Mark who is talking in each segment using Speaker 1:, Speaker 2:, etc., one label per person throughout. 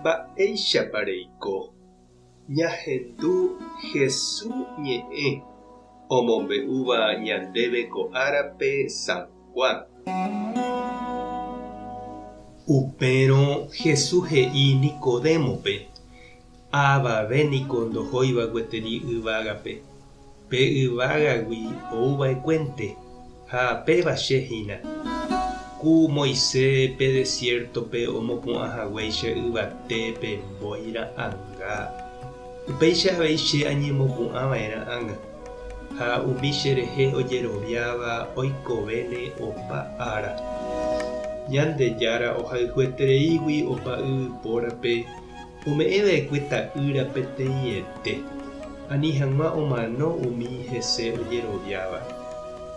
Speaker 1: Mba'éichapa reiko? Ñahendu Hesu ñe'ẽ omombe'úva ñandéve ko árape San Juan. Upérõ Hesu he'i Nicodémope, Avave niko ndohóiva gueteri yvágape, pe yvágagui ouva'ekuénte, ha péva che hína. Ku Moisés pe desiértope omopu'ã haguéicha yvate pe mbói ra'ãnga, upéicha avei che añemopu'ã va'erã ág̃a, ha umi che rehe ojeroviáva oikovéne opa ára. Ñandejára ohayhuetereígui opa yvypórape, Ome'ẽ va'ekue ta'ýra peteĩete, ani hag̃ua omano umi hese ojeroviáva,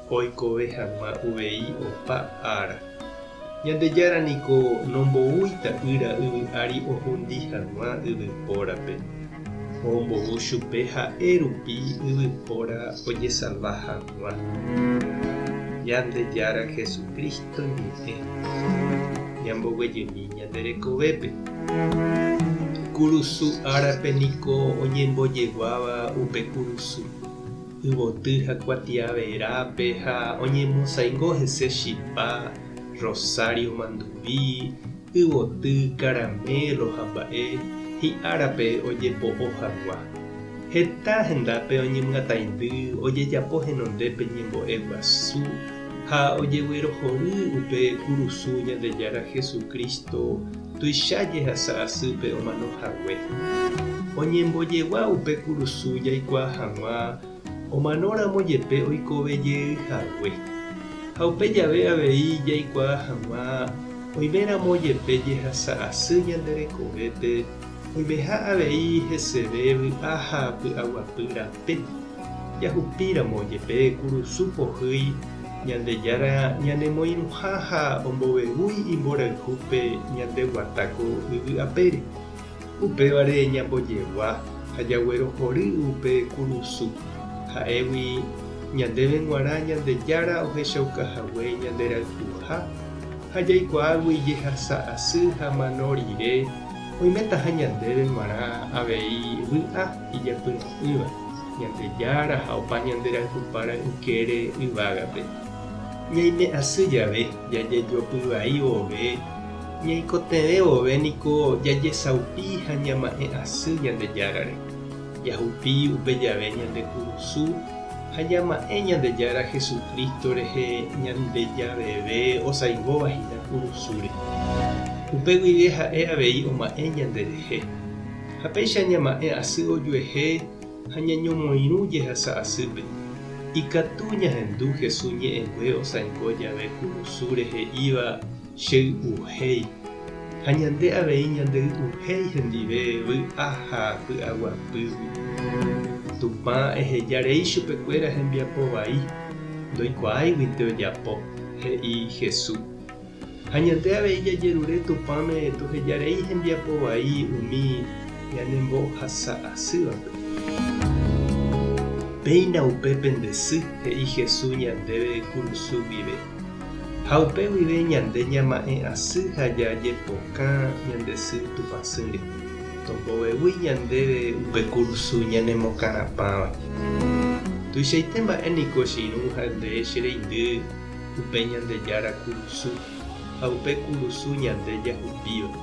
Speaker 1: oikove hag̃ua uvei opa ára. Ñandejára niko nomboúi ta'ýra yvy ári ohundi hag̃ua yvypórape, ombou chupe ha'e rupi yvypóra ojesalva hag̃ua. Ñandejára Jesucristo ñe'ẽ. Ñamboguejymi ñande rekovépe. Kurusu árape niko oñembojeguáva upe kurusu, yvoty ha kuatia verápe ha oñemosãingo hese chipa, rosario manduvi, yvoty, caramelo ha mba'e hi'árape ojepo'o hag̃ua. Heta hendápe oñemyataindy ojejapo henondépe ñembo'e guasu ha ojeguerohory upe kurusu Ñandejára Jesucristo tuicha jehasa asýpe omano hague. Oñembojegua upe kurusu jaikuaa hag̃ua omanóramo jepe oikove jey hague. Ha upe jave avei jaikuaa hag̃ua oiméramo jepe jehasa asy ñande rekovépe oimeha avei heseve vy'a ha py'aguapy rape. Jahupíramo jepe kurusu pohýi Ñandejára ñanemoirũha ha ombovevúi imborayhúpe ñande guata ko yvy apére. Upévare ñambojegua ha jaguerohory upe kurusu, ha'égui ñandéve g̃uarã Ñandejára ohechauka hague ñanderayhuha ha jaikuaágui jehasa asy ha mano rire oimetaha ñandéve g̃uarã avei vy'a ijapyra'ỹva Ñandejára ha opa ñande rayhupára ykére yvágape. Ñaime asy jave jajejopy vai vove, ñaikotevẽ vove niko jajesaupi ha ñama'ẽ asy Ñandejárare. Jahupi upe jave ñande kurusu ha ñama'ẽ Ñandejára Jesucristo rehe ñande javeve osaingóva hína kurusúre. Upe guive ha'e avei oma'ẽ ñanderehe. Ha péicha ñama'ẽ asy ojuehe ha ñañomoirũ jehasa asýpe. Ikatu ñahendu Jesús ñe'ẽngue osaingo jave kurusúre he'íva chey'uhéi. Ha ñande avei ñandey'uhéi hendive vy'a ha py'aguapýgui. Tupã eheja rei chupekuéra hembiapo vai, ndoikuaáiguinte ojapo, he'i Jesús. Ha ñande avei jajerure Tupãme tohejarei hembiapo vai umi ñanembohasa asývape. Péina upe pende sy, he'i Jesús ñandéve kurusu guive. Ha upe guive ñande ñama'ẽ asy ha jajepokã ñande sy Tupãsýre, tombovevúi ñandéve upe kurusu ñanemokarapãva. Tuichaite mba'e niko che irũ ha nde che reindy upe Ñandejára kurusu ha upe kurusu ñande jahupíva.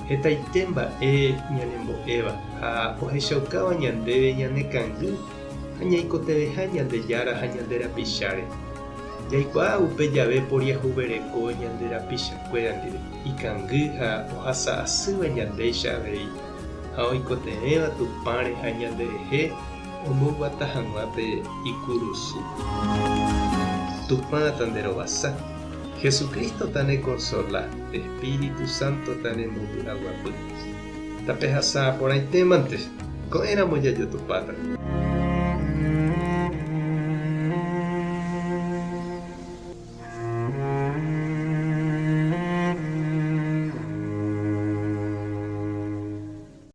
Speaker 1: Hetaite mba'e ñanembo'éva ha ohechaukáva ñandéve ñane kangy ha ñaikotevẽha Ñandejára ha ñande rapicháre. Jaikuaa upe jave poriahuvereko ñande rapichakuéra ndive, ikangy ha ohasa asýva ñandéicha avei ha oikotevẽva Tupãre ha ñanderehe omboguata hag̃ua pe ikurusu. Tupã tanderovasa, Jesucristo tanekonsola, Espíritu Santo tanembopy'aguapy. Tapehasa porãitémante, ko'ẽramo jajotopáta.